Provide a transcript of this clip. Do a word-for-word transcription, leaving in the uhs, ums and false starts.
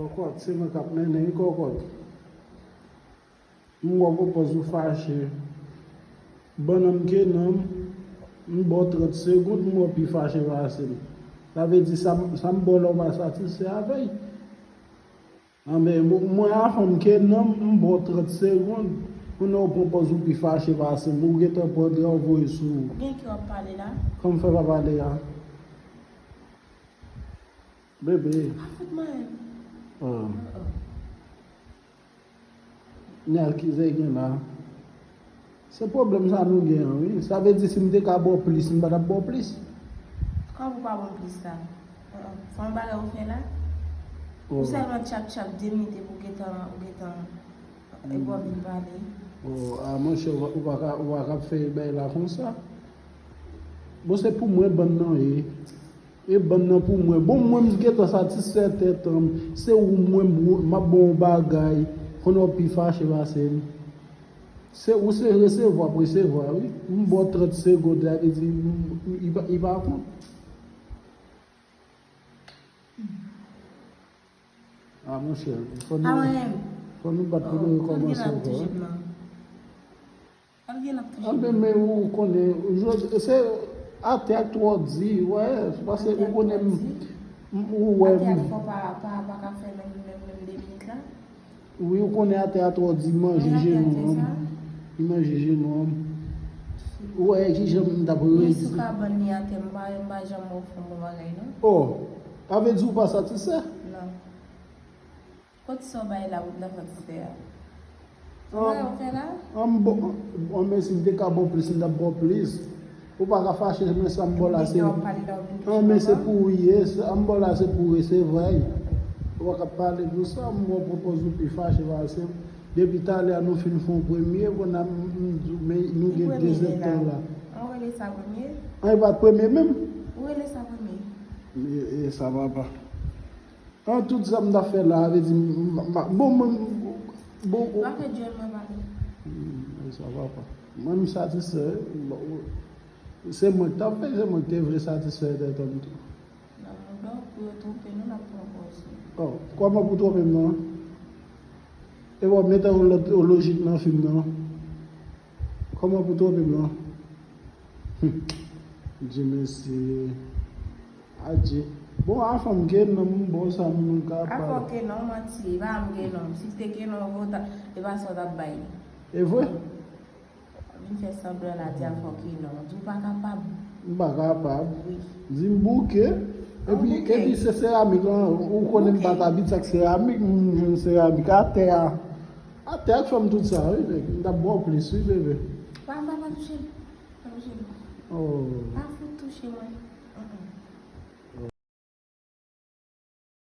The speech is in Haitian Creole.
Kòkòt, se mwen k ap mennen wi, kòkòt. M wè w pwopòz ou fache. Ban nan m ke nan m, m ba w trant segonn, m wè w pi fache pase m. Sa vle di sa m, sa m ba w la, w pa satisfè avè l. Anben, mwen, mwen a fanm ke nan m, m ba w trant segonn. Kounye a w pran pòz ou pi fache pase m. Ou gentan pran dra w voye sou ou. Ou gen ki w ap pale la? Kòman m fè pa pale a? Bebe. Pa fout manyen m. Oh. Oh, oh. Nèg ki se gen la. Se pwoblèm sa nou gen an, wi. Sa vle di si m te ka ba w plis, m pa t ap ba w plis. Kòman pou pa ba w plis la? An, an. Fò yon bagay ou fè la? Ou sèlman tchap tchap de minit epi ou gentan, ou gentan, epi w ap vin pale. Oh, a monchè, ou pa, ou pa ka, ou pa ka ap fè bagay la konsa. Bon, se pou mwen bann nan ye. E bann nan pou mwen. Bon, mwen, m gentan satisfè tèt an. Se ou mwen, m, m ap ba w yon bagay. Kounye a w pi fache pase m. Se ou se resevwa, ap resevwa, wi. M ba w trant segonn, sa vle di, m, m, li pa, li pa kont. A, monchè, fò nou, fò nou bat pou nou rekòmanse ankò, wi. Anben, men ou konnen, jodi, se atè ak twò di, wè, paske ou konnen m, m, ou wè m. Atè ak twò pa, pa, pa ka fè menm, menm, menm de minit la. Wi, ou konnen atè a twò di, manje jenou an. Li manje jenou an. Ou wè ki jan m t ap redi. Li sou kabann li atè, m pa, m pa janm wè w fè yon bon bagay, non. Oh, sa vle di ou pa satisfè? Non. Kot sa w bay la pou m ta satisfè a? Sa w fè la? An, bon, an, men si m te ka ba w plis, m t ap ba w plis. Ou pa ka fache, men sa m ba w la se, an, men se pou ou ye, sa m ba w la se pou ou resevwa l. Ou pa ka pale pou sa, m ba w pwopòz ou pi fache pase m. Depi talè a nou fin fè yon premye, kounye a m, m di w, men nou gen dezèdtan la. An, rele sa premye? An, e pa premye menm. Ou rele sa premye? E, e sa papa. An, tout sa m t ap fè la, vle di, m, m, m, bon, mwen, bon, ou pa fè djòl mwen pale. Hmm, sa papa. Mwen, m satisfè, bon, se mwen k t ap fè, se mwen ki te vle satisfè tèt an tou. Nan mond lan, pou yo twonpe nou, n ap pran pòz. Oh, kòman pou twonpe m nan? E w ap mete yon lòt lojik nan fim nan. Kòman pou twonpe m nan? Hmm. Di mèsi. Adje. Bon, a fanm gen nonm, bon, sa moun ka pale. A fanm gen nonm, manti, e pa m gen nonm. Si te gen nonm, e pa sa w t ap bay li. E vre? Vin fè sanblan la, di a fanm gen nonm. Di w pa kapab. M pa kapab. Wi. Di m bouke. Epi, epi se seramik lan, ou konnen m pa t abitye ak seramik, m jwenn seramik atè a. Atè a k fè m tout sa, wi, nèg. M t ap ba w plis, wi, bebe. Pa, pa, pa touche m. Pa touche m. Oh. Pa fout touche mwen. Mm, mm.